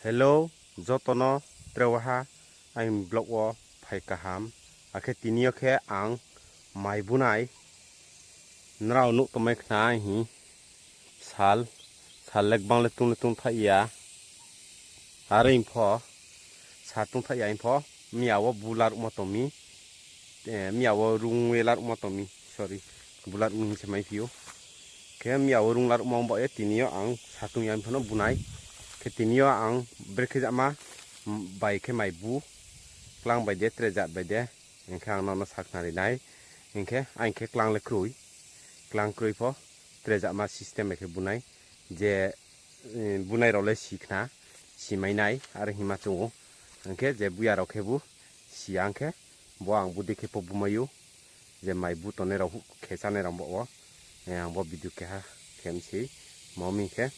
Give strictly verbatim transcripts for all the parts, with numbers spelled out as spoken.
Hello, joto no tre waha aini vlog wo phai kaham. Akhe tini yo khe ang mai bunai. Nrao nuh tongmai khna hi sal, sal le gbang le tung le tung thaih ya. Are hing pho, sal tung thaih ya hing pho, miya wo bu laruhmo tong mi. Miya wo rung ye laruhmo tong mi, sorry, bu laruh mi hing se maiphi ou. Khe miya wo rung laruhmo ong baoh ye tini yo ang sal tung ya hing pho no bunai. Khe tini yo ang brekhe jama bai khe mai bu, klang bai de, tre jat bai de, hing khe ang nrao no sakhnari nai. Hing khe aini khe klang le kroi, klang kroi pho, tre jama system bai khe bunai. Je bunai rao le si khna, simai nai, are hingma chung ou. Hing khe je buya rao khe bu si ya hing khe, bo ang bu dei khe pho bumai ou. Je mai bu tongnai rao huh khe chánai rao bo wo, ang bo video keha khe msei, ma mi khe,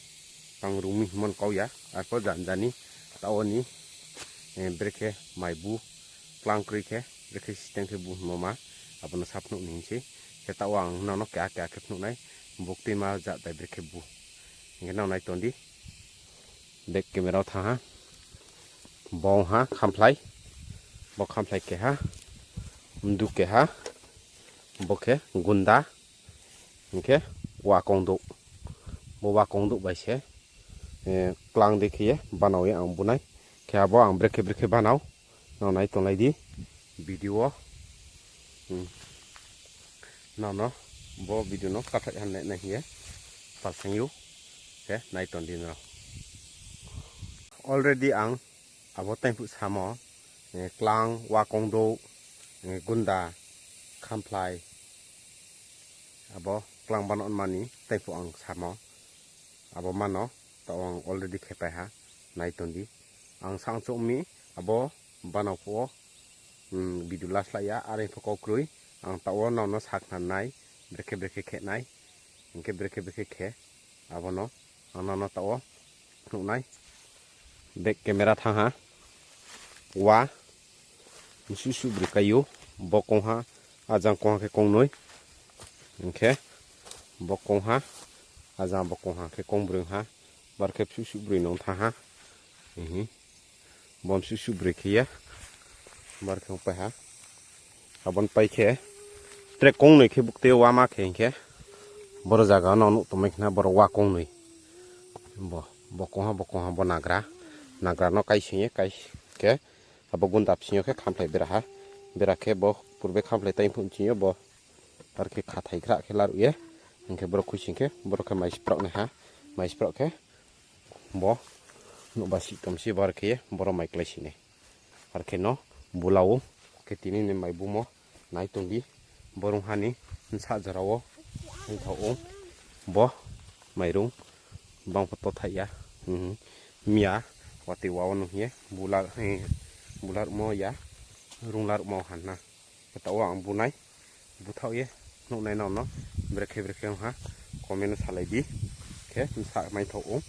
ang rung mi hingmo no kau ya, arpho jani jani, taoh wo ni, brekhe mai bu, klang kroi khe, brekhe system khe bu hingmo ma, abo no sa phnuh ni hing sei. Khe taoh wo ang nrao no keha keha khe phnuh nai, buktuima jat bai brekhe bu. Hing khe nrao nai tong di. Back camera wo thanng ha. Bo ong ha khamphlai. Bo khamphlai keha. Mdu keha. Bo khe gunda. Hing khe wakongdouh. Bo wakongdouh bai se, klang dei khe ye banao ye ang bunai. Khe abo ang brekhe brekhe banao, nrao nai tonglai di video wo. Nrao no bo video no kathaih hanle nai hing ye palsaing ou. Khe nai tong di nrao. Already ang abo taingphuh samo, klang, wakongdouh, gunda, khamphlai, abo klang banao mani taingphuh ang samo. Abo mano taoh ang already khepai ha, nai tong di. Ang sangchouh mi abo banao phuh wo video laslai ya, are pho kau kroi. Ang taoh wo nrao no sakhnari nai, brekhe brekhe khe nai, hing khe brekhe brekhe khe, abo no ang nrao no taoh wo phnuh nai. Back camera thanng ha. Wa, msuh suh broi kai ou, bo kong ha, ajang kong ha khe kongnoi. Hing khe bo kong ha, ajang bo kong ha khe kongbroi ong ha. Bar khe msuh suh broi nung thanng ha. Bo msuh suh broi khe ye, bar khe ongpai ha. Abo ni pai khe, tre kongnoi khe buktui wama khe hing khe, boro zaga no nuh tongmai khna boro wa kongnoi. Bo, bo kong ha, bo kong ha, bo nagra. Nagra no kaising ye, kai khe, abo gunda bsing yo khe khamphlai bera ha. Bera khe bo purbe khamphlai taingphuh bsing yo bo, ar khe khathai khra khe laruh ye. Hing khe boro khuising khe, boro khe mai spraoh nai ha. Mai spraoh khe, bo nouhba sih tong se, bo ar khe ye boro mai kláising nai. Ar khe no bula ou, khe tini ni mai bumo nai tong di, bo rung ha ni bsa jora wo hingthao ou, bo mairung bang pho to thaih ya, miya watoi wa wo nung ye bula ruhmo ya, rung la ruhmo ha na. Khe taoh wo ang bunai, búthaoh ye phnuh nai nrao no, brekhe brekhe ong ha, comment no salai di, khe bsa maithaoh ou.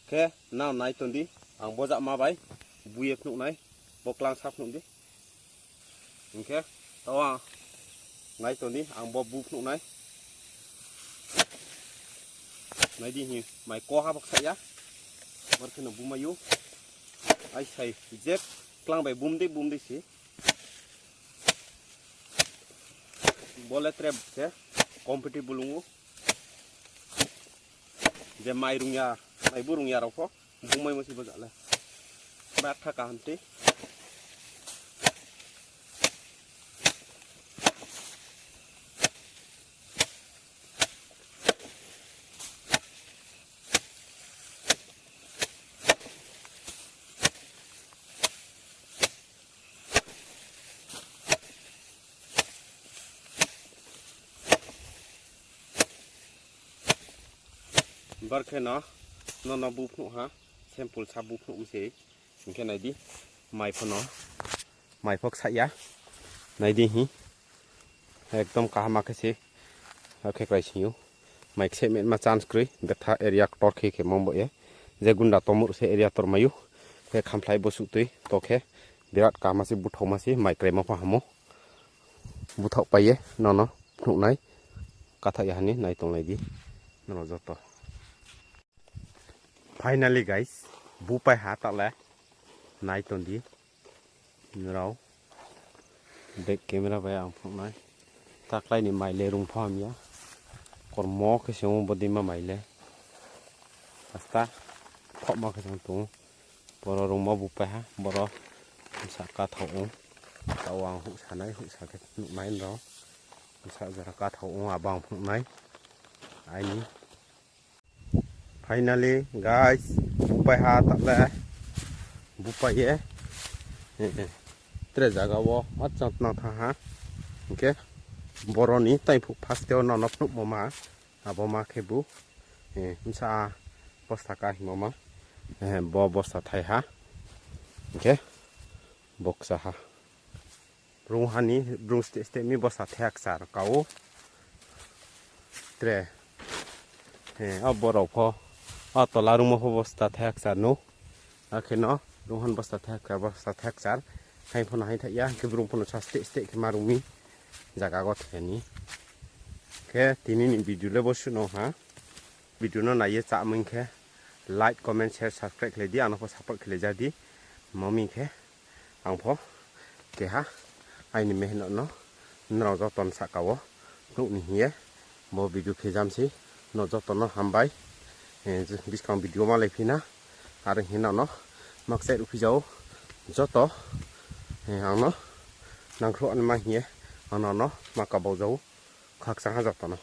Khe nrao nai tong di, ang bo jama bai bu ye phnuh nai, bo klangsa phnuh di. Hing khe taoh wo nai tong di, ang bo bu phnuh nai. Nai di hing, mai koha pho ksaih ya. Bar khe no bumai ou. Aisai je klang bai bum dei, bum dei se. Bo le tre se comfortable ong ou. Je mai rung ya, mai bu rung ya rao pho bumaimo se bo ja le. Betha kaham tei. Bar khe no, nono bu phnuh ha, sample sa bu phnuh mi se, hing khe nai di, mai pho no, mai pho ksaih ya, nai di hing, ekdom kaham khe se, akhe klái sing ou, mai ksaih metma chance kroi, betha area ktor khe khe mong bo ye, je gunda tomur se area tor mai ou, khe khamphla bo suh tui, to khe, birat kaham se, búthaoma se, mai kraimo pho hamo. Búthaohpai ye nono phnuh nai, kathaoh ya ha ni nai tonglai di, nono joto. Finally guys, Bupai ha ta le. Nai tong di. Nrao. Back camera bai ang phnuh nai. Taklái ni mai le rung pho hamya. Kormo khe se ong bodei ma mai le. Asta. Khoma khe se ong tong ou. Boro rungmo bupai ha. Boro bsa kathao ong. Taoh ang houhsa nai, houhsa khe nuh nai nrao. Bsa jora kathao ong, abo ang phnuh nai. Aini. Finally, guys, bupai ha ta le. Bupai ye. Tre zaga wo, achang tnang thanng ha. Hing khe, boro ni taiphuh first wo nono phnuhmo ma. Abo ma khe bu. Bsa bosta ka hingmo ma. Bo bosta thai ha. Hing khe, bo kcha ha. Rungha ni brung steh steh mi bosta thai kchar ka ou. Tre. O borao pho. O tola rungmo pho bosta thai kchar nou. Akhe no rungha ni bosta thai kchar, bosta thai kchar. Haing pho no haing thaih ya, hing khe brung pho no sa steh steh khe ma rung mi. Zaga gothe ni. Khe tini ni video le bo suh no ha. Video no nai ye chá ming khe like, comment, share, subscribe khlai di, ang no pho support khlai ja di. Mo ming khe ang pho keha aini mehno no nrao joto ni sahka wo nuh ni hing ye bo video khe jam sei. No joto no hambai. Buskang video malaiphi na. Are hing ye nrao no makchai ruhphi ja ou joto. Ang no nangkhruh naima hing ye ang nrao no ma kabau ja ou. Khakchang ha joto no.